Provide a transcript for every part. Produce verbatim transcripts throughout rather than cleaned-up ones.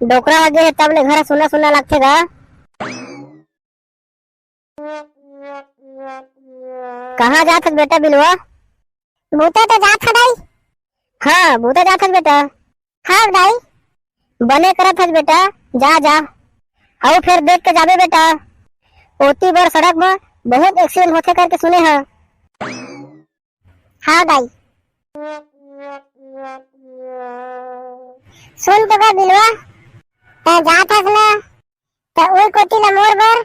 डोकरा ह गे हे तब ले घर सुन्ना सुन्ना लगथे गा। कहाँ जात हस बेटा बिलवा? बूता तो जात ह दाई। हाँ, बूता जात हस बेटा। हाँ दाई। बने करत हस बेटा, जा जा। अउ फेर देख के जाबे बेटा, ओती बर सड़क म बहुत एक्सीडेंट होथे करके सुने ह। हाँ दाई। सुन तो गा बिलवा, तैं जात हस ना, त ओई कोती ले मोर बर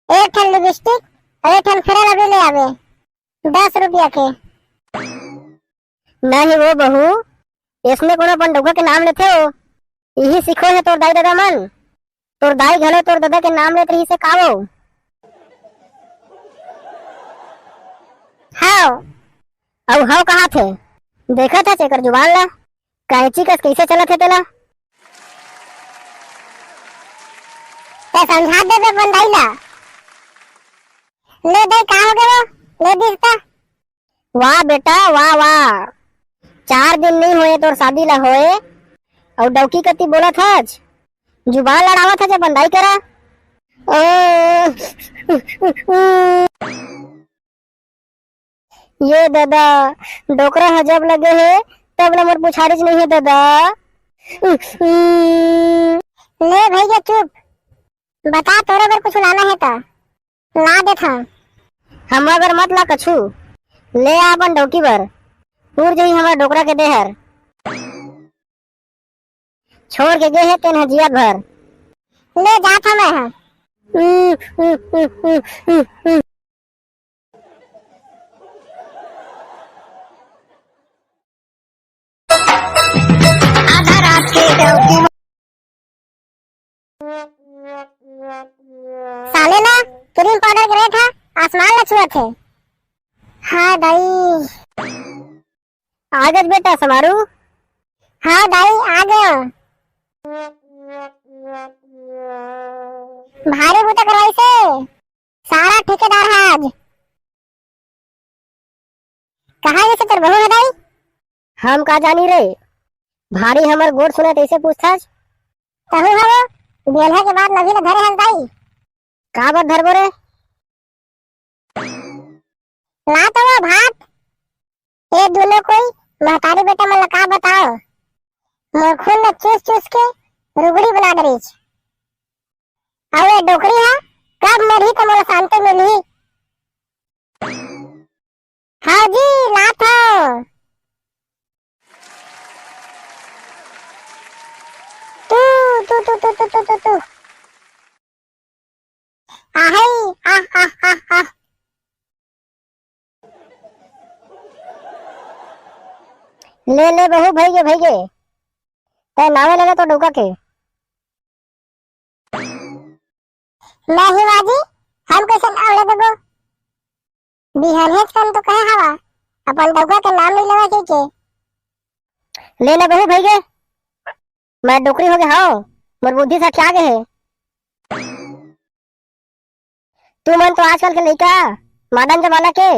एक ठन लिपस्टिक अउ एक ठन फेयर लवली ले आबे, दस रुपया के। नहीं वो बहू, इसने कोनो अपन डउका के नाम लेथे हो? इही सिखो हे तोर दाई ददा मन। तोर दाई घलो तोर ददा के नाम लेत रहिस हे का वो? हव। अउ हव कहाथे? देखत हस एकर जुबान ला, कैंची कस कइसे चलत हे तेला। तैं समझा दे बे अपन दाई ला। ले दाई, का हो गे वो? ले दिस त। वाह बेटा, वाह, वाह। चार दिन नइ होए तोर शादी ला होए, अउ डौकी कति बोलत हच, जुबान लड़ावत हच अपन दाई करा। ओ, ये ददा, डोकरा ह जब लगे हे, तब ले मोर पुछारीच नइ हे ददा। ले भइया चुप, बता तोरे बर कुछ लाना हे त। ला देथंव। हमर बर मत ला कछु, ले आ अपन डौकी बर। पूर जही हमर डोकरा के देहर। छोड़ के गे हे तेन ह जियत भर। ले जात हंव मैं ह। आधा रात के डौकी। साले ना, क्रीम पाउडर के रेट ह आसमान ला छुअत हे। हाय दाई। आ गेस बेटा समारू। हाँ दाई, आ गेंव। भारी बूता करवाइस हे, सारा ठेकेदार ह आज। कहाँ गेस हे तोर बहू ह दाई? हम का जानी रे, भारी हमर गोठ सुनय तइसे पूछथस। तहूँ ह वो बियलहा के बाद लभी ल धरे हस दाई। का बर धरबो रे? ला तो वो भात। ए दूनों कोई महतारी बेटा मन ला का बताओं, मोर खून ल चूस चूस के रुगड़ी बना डरिस। अउ ए डोकरी ह कब मरही त मोला शांति मिलही। हव जी, लात हव। तू, तू, तू। आहे, आह, आह, आह, आह। ले, ले बहू, भइगे, भइगे। तैं नावे लेना तो डौका के। नहीं बाजी, हम कइसे नाम ले देबो? बिहान हेच कन तो कहे हवा, अपन डौका के नाम नइ लेवा के, के। ले ना बहू भइगे, मैं डोकरी हो गे हव, मोर बुद्धि सठिया गे हे। तू मन तो आजकल के लइका, मॉडर्न जमाना के।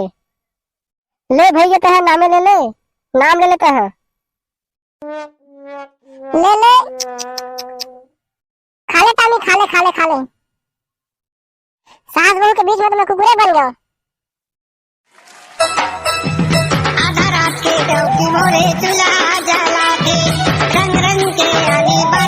ले भइगे तैं ह नामे ले ले, नाम ले ले तैं ह। ले ले। खा ले टामी, खा ले, खा ले, खा ले। सास बहू के बीच में तो मैं कुकुरे बन गेंव। आधा रात के डौकी मोरे चूल्हा जला दे, रंग रंग